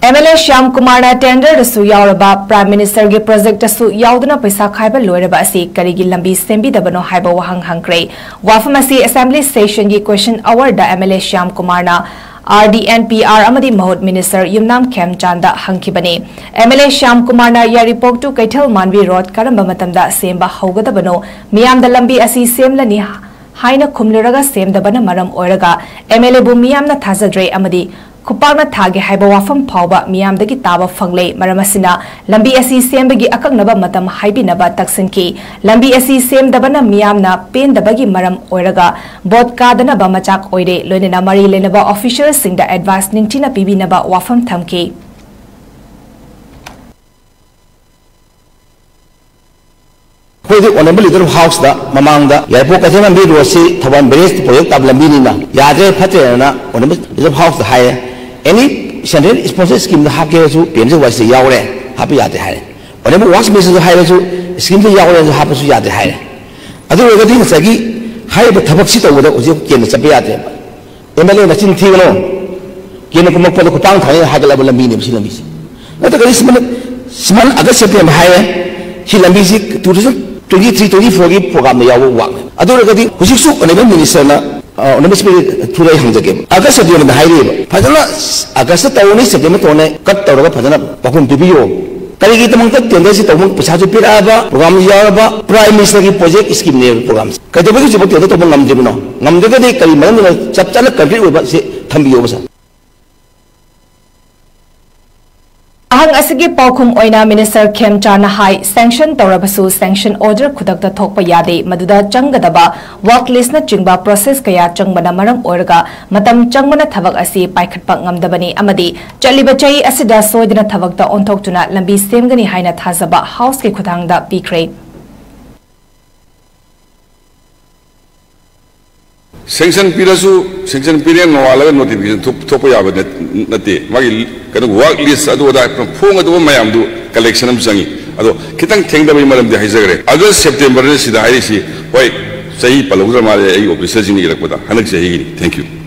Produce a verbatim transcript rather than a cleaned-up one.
M L A Shyam ꯀꯨꯃꯥꯔꯅ ꯇꯦꯟꯗꯔꯗꯁꯨ ꯌꯥꯎꯔꯕ prime ꯃꯤꯅꯤꯁꯇꯔꯒꯤ ꯄ꯭ꯔꯣꯖꯦꯛꯇꯁꯨ ꯌꯥꯎꯗꯨꯅ ꯄꯩꯁꯥ ꯈꯥꯏꯕ ꯂꯣꯏꯔꯕ ꯑꯁꯤ ꯀꯔꯤꯒꯤ ꯂꯝꯕꯤ ꯁꯦꯝꯕꯤꯗꯕꯅꯣ ꯍꯥꯏꯕ ꯋꯥꯍꯪ ꯍꯪꯈ꯭ꯔꯦ꯫ ꯋꯥꯐꯝ ꯑꯁꯤ ꯑꯦꯁꯦꯝꯕ꯭ꯂꯤ ꯁꯦꯁꯟꯒꯤ ꯀ꯭ꯋꯦꯁꯟ ꯑꯋꯥꯔꯗ ꯑꯦꯝ ꯑꯦꯜ ꯑꯦ ꯁ꯭ꯌꯥꯝ ꯀꯨꯃꯥꯔꯅ R D N P R ꯑꯃꯗꯤ ꯃꯍꯨꯠ ꯃꯤꯅꯤꯁꯇꯔ ꯌꯨꯝꯅꯥꯝ ꯈꯦꯝꯆꯥꯟꯗ ꯍꯪꯈꯤꯕꯅꯤ꯫ ꯑꯦꯝ ꯑꯦꯜ ꯑꯦ ꯁ꯭ꯌꯥꯝ ꯀꯨꯃꯥꯔꯅ ꯌꯥꯏꯔꯤꯄꯣꯛ to ꯀꯩꯊꯦꯜ ꯃꯥꯟꯕꯤ ꯔꯣꯗ ꯀꯔꯝꯕ ꯃꯇꯝꯗ ꯁꯦꯝꯕ ꯍꯧꯒꯗꯕꯅꯣ, ꯃꯤꯌꯥꯝꯗ ꯂꯝꯕꯤ ꯑꯁꯤ ꯁꯦꯝꯂꯅꯤ ꯍꯥꯏꯅ ꯈꯨꯝꯂꯨꯔꯒ ꯁꯦꯝꯗꯕꯅ ꯃꯔꯝ ꯑꯣꯏꯔꯒ ꯑꯦꯝ ꯑꯦꯜ ꯑꯦꯕꯨ ꯃꯤꯌꯥꯝꯅ ꯊꯥꯖꯗ꯭ꯔꯦ ꯑꯃꯗꯤ ꯈꯨꯄꯥꯛꯅ ꯊꯥꯒꯦ ꯍꯥꯏꯕ ꯋꯥꯐꯝ ꯐꯥꯎꯕ ꯃꯤꯌꯥꯝꯗꯒꯤ ꯇꯥꯕ ꯐꯪꯂꯦ꯫ ꯃꯔꯝ ꯑꯁꯤꯅ ꯂꯝꯕꯤ ꯑꯁꯤ ꯁꯦꯝꯕꯒꯤ ꯑꯀꯛꯅꯕ ꯃꯇꯝ ꯍꯥꯏꯕꯤꯅꯕ ꯇꯛꯁꯤꯟꯈꯤ꯫ ꯂꯝꯕꯤ ꯑꯁꯤ ꯁꯦꯝꯗꯕꯅ ꯃꯤꯌꯥꯝꯅ ꯄꯦꯟꯗꯕꯒꯤ ꯃꯔꯝ ꯑꯣꯏꯔꯒ ꯚꯣꯠ ꯀꯥꯗꯅꯕ ꯃꯆꯥꯛ ꯑꯣꯏꯔꯦ꯫ ꯂꯣꯏꯅꯅ ꯃꯔꯤ ꯂꯩꯅꯕ ꯑꯣꯐꯤꯁꯤꯌꯦꯜꯁꯤꯡꯗ ꯑꯦꯗꯚꯥꯏꯁ ꯅꯤꯡꯊꯤꯅ ꯄꯤꯕꯤꯅꯕ ꯋꯥꯐꯝ ꯊꯝꯈꯤ꯫ ꯑꯩꯈꯣꯏꯗꯤ ꯑꯣꯅꯔꯦꯕꯜ ꯂꯤꯗꯔ ꯑꯣꯐ ꯍꯥꯎꯁꯇ ꯃꯃꯥꯡꯗ ꯌꯥꯏꯔꯤꯄꯣꯛ ꯀꯩꯊꯦꯜ ꯂꯝꯕꯤ ꯔꯣꯗꯁꯤ ꯊꯧꯕꯥꯜ ꯕꯦꯔꯦꯖ ꯄ꯭ꯔꯣꯖꯦꯛ ꯇꯥꯕ ꯂꯝꯕꯤꯅꯤꯅ ꯌꯥꯗ꯭ꯔꯦ, ꯐꯠꯇ꯭ꯔꯦꯅ ꯑꯣꯅꯔꯦꯕꯜ ꯂꯤꯗꯔ ꯑꯣꯐ ꯍꯥꯎꯁꯇ ꯍꯥꯏꯌꯦ꯫ ꯑꯦꯅꯤ ꯁꯦꯟꯇ꯭ꯔꯦꯜ ꯁ꯭ꯄꯣꯟꯁꯔ ꯁ꯭ꯀꯤꯝꯗ ꯍꯥꯞꯀꯦ ꯍꯥꯏꯔꯁꯨ ꯄꯤ ꯑꯦꯝ ꯖꯤ ꯋꯥꯏ ꯁꯤꯗ ꯌꯥꯎꯔꯦ, ꯍꯥꯞꯄ ꯌꯥꯗꯦ ꯍꯥꯏꯔꯦ꯫ ꯑꯣꯅꯔꯦꯕꯜ ꯋꯥꯔꯛꯁ ꯃꯤꯅꯤꯁꯇꯔꯗ ꯍꯥꯏꯔꯁꯨ ꯁ꯭ꯀꯤꯝꯗ ꯌꯥꯎꯔꯦ ꯍꯥꯏꯔꯁꯨ ꯍꯥꯞꯄꯁꯨ ꯌꯥꯗꯦ ꯍꯥꯏꯔꯦ꯫ ꯑꯗꯨ ꯑꯣꯏꯔꯒꯗꯤ ꯉꯁꯥꯏꯒꯤ ꯍꯥꯏꯔꯤꯕ ꯊꯕꯛꯁꯤ ꯇꯧꯕꯗ ꯍꯧꯖꯤꯛ ꯀꯦꯟꯅ ꯆꯠꯄ ꯌꯥꯗ꯭ꯔꯦꯕ꯫ ꯑꯦꯝ ꯑꯦꯜ ꯑꯦ ꯃꯆꯤꯟ ꯊꯤꯒꯅꯨ꯫ ꯀꯦꯟꯅ ꯀꯨꯝꯃꯛꯄꯗ ꯈꯨꯄꯥꯡ ꯊꯥꯅꯤ ꯍꯥꯏꯒꯠꯂꯕ ꯂꯝꯕꯤꯅꯦꯕ ꯁꯤ ꯂꯝꯕꯤꯁꯦ꯫ ꯅꯠꯇ꯭ꯔꯒꯗꯤ ꯁꯨꯃꯥꯏꯅ, ꯁꯨꯃꯥꯏꯅ ꯑꯥꯒꯁ ꯁꯦꯞꯇꯦꯝꯕꯔ ꯍꯥꯏꯔꯦ, ꯁꯤ ꯂꯝꯕꯤꯁꯤ two thousand twenty three twenty fourꯒꯤ ꯄ꯭ꯔꯣꯒ꯭ꯔꯥꯝꯗ ꯌꯥꯎꯕ ꯋꯥꯛꯅꯦ꯫ ꯑꯗꯨ ꯑꯣꯏꯔꯒꯗꯤ ꯍꯧꯖꯤꯛꯁꯨ ꯑꯣꯅꯔꯦꯕꯜ ꯃꯤꯅꯤꯁꯇꯔꯅ, ꯑ, ꯑꯣꯅꯔꯦꯕꯜ ꯁ꯭ꯄꯤꯀꯔ ꯊ꯭ꯔꯨꯗ ꯑꯩ ꯍꯪꯖꯒꯦꯕ, ꯑꯥꯒꯁ ꯁꯦꯞꯇꯦꯝꯕꯔꯗ ꯍꯥꯏꯔꯤꯕ ꯐꯖꯅ ꯑꯥꯒꯁꯇ ꯇꯧꯔꯅꯤ, ꯁꯦꯞꯇꯦꯝꯕꯔ ꯇꯧꯔꯅꯤ, ꯀꯠ ꯇꯧꯔꯒ ꯐꯖꯅ ꯄꯥꯎꯈꯨꯝ ꯄꯤꯕꯤꯌꯣ꯫ ꯀꯔꯤꯒꯤꯗꯃꯛꯇ ꯇꯦꯟꯗꯔꯁꯤ ꯇꯧꯕ, ꯄꯩꯁꯥꯁꯨ ꯄꯤꯔꯛꯑꯕ, ꯄ꯭ꯔꯣꯒ꯭ꯔꯥꯝꯁꯨ ꯌꯥꯎꯔꯕ, ꯄ꯭ꯔꯥꯏꯝ ꯃꯤꯅꯤꯁꯇꯔꯒꯤ ꯄ꯭ꯔꯣꯖꯦꯛ ꯁ꯭ꯀꯤꯝꯅꯦꯕ ꯄ꯭ꯔꯣꯒ꯭ꯔꯥꯝꯁꯦ? ꯀꯩꯗꯧꯕꯒꯤ ꯍꯧꯖꯤꯛꯐꯥꯎ ꯇꯦꯟꯗꯔ ꯇꯧꯕ ꯉꯝꯗ꯭ꯔꯤꯕꯅꯣ? ꯉꯝꯗ꯭ꯔꯒꯗꯤ ꯀꯔꯤ ꯃꯔꯝꯒꯤꯅꯣ? ꯆꯞ ꯆꯥꯅ ꯀꯟꯀ꯭ꯔꯤꯠ ꯑꯣꯏꯕ ꯁꯤ ꯊꯝꯕꯤꯌꯣꯕ, ꯁꯥꯔ꯫ ꯑꯍꯪ ꯑꯁꯤꯒꯤ ꯄꯥꯎꯈꯨꯝ ꯑꯣꯏꯅ ꯃꯤꯅꯤꯁꯇꯔ ꯈꯦꯝꯆꯥꯟꯅ ꯍꯥꯏ, ꯁꯦꯡꯁꯟ ꯇꯧꯔꯕꯁꯨ ꯁꯦꯡꯁꯟ ꯑꯣꯔꯗꯔ ꯈꯨꯗꯛꯇ ꯊꯣꯛꯄ ꯌꯥꯗꯦ꯫ ꯃꯗꯨꯗ ꯆꯪꯒꯗꯕ ꯋꯥꯛ ꯂꯤꯁꯅꯆꯤꯡꯕ ꯄ꯭ꯔꯣꯁꯦꯁ ꯀꯌꯥ ꯆꯪꯕꯅ ꯃꯔꯝ ꯑꯣꯏꯔꯒ ꯃꯇꯝ ꯆꯪꯕꯅ ꯊꯕꯛ ꯑꯁꯤ ꯄꯥꯏꯈꯠꯄ ꯉꯝꯗꯕꯅꯤ ꯑꯃꯗꯤ ꯆꯠꯂꯤꯕ ꯆꯍꯤ ꯑꯁꯤꯗ ꯁꯣꯏꯗꯅ ꯊꯕꯛꯇ ꯑꯣꯟꯊꯣꯛꯇꯨꯅ ꯂꯝꯕꯤ ꯁꯦꯝꯒꯅꯤ ꯍꯥꯏꯅ ꯊꯥꯖꯕ ꯍꯥꯎꯁꯀꯤ ꯈꯨꯠꯊꯥꯡꯗ ꯄꯤꯈ꯭ꯔꯦ꯫ ꯁꯦꯡꯁꯟ ꯄꯤꯔꯁꯨ, ꯁꯦꯡꯁꯟ ꯄꯤꯔꯦ ꯅꯣꯡꯉꯥꯜꯂꯒ ꯅꯣꯇꯤꯐꯤꯀꯦꯁꯟ ꯊꯣꯛ-, ꯊꯣꯛꯄ ꯌꯥꯕ ꯅꯠ-, ꯅꯠꯇꯦ꯫ ꯃꯥꯒꯤ ꯀꯩꯅꯣ, ꯋꯥꯔꯛ ꯂꯤꯁ ꯑꯗꯨ ꯑꯗꯥ ꯐꯣꯡꯒꯗꯧꯕ ꯃꯌꯥꯝꯗꯨ ꯀꯂꯦꯛꯁꯟ ꯑꯃ ꯆꯪꯉꯤ꯫ ꯑꯗꯣ ꯈꯤꯇꯪ ꯊꯦꯡꯗꯕꯒꯤ ꯃꯔꯝꯗꯤ ꯍꯥꯏꯖꯈ꯭ꯔꯦ꯫ ꯑꯥꯒꯁ, ꯁꯦꯞꯇꯦꯝꯕꯔꯅ ꯁꯤꯗ ꯍꯥꯏꯔꯤꯁꯤ, ꯍꯣꯏ, ꯆꯍꯤ ꯄꯜꯍꯧꯗ꯭ꯔ ꯃꯥꯜꯂꯦ ꯑꯩ ꯑꯣꯐꯤꯁꯔꯁꯤꯡꯅ ꯏꯔꯛꯄꯗ, ꯍꯟꯗꯛ ꯆꯍꯤꯒꯤꯅꯤ꯫ Thank you꯫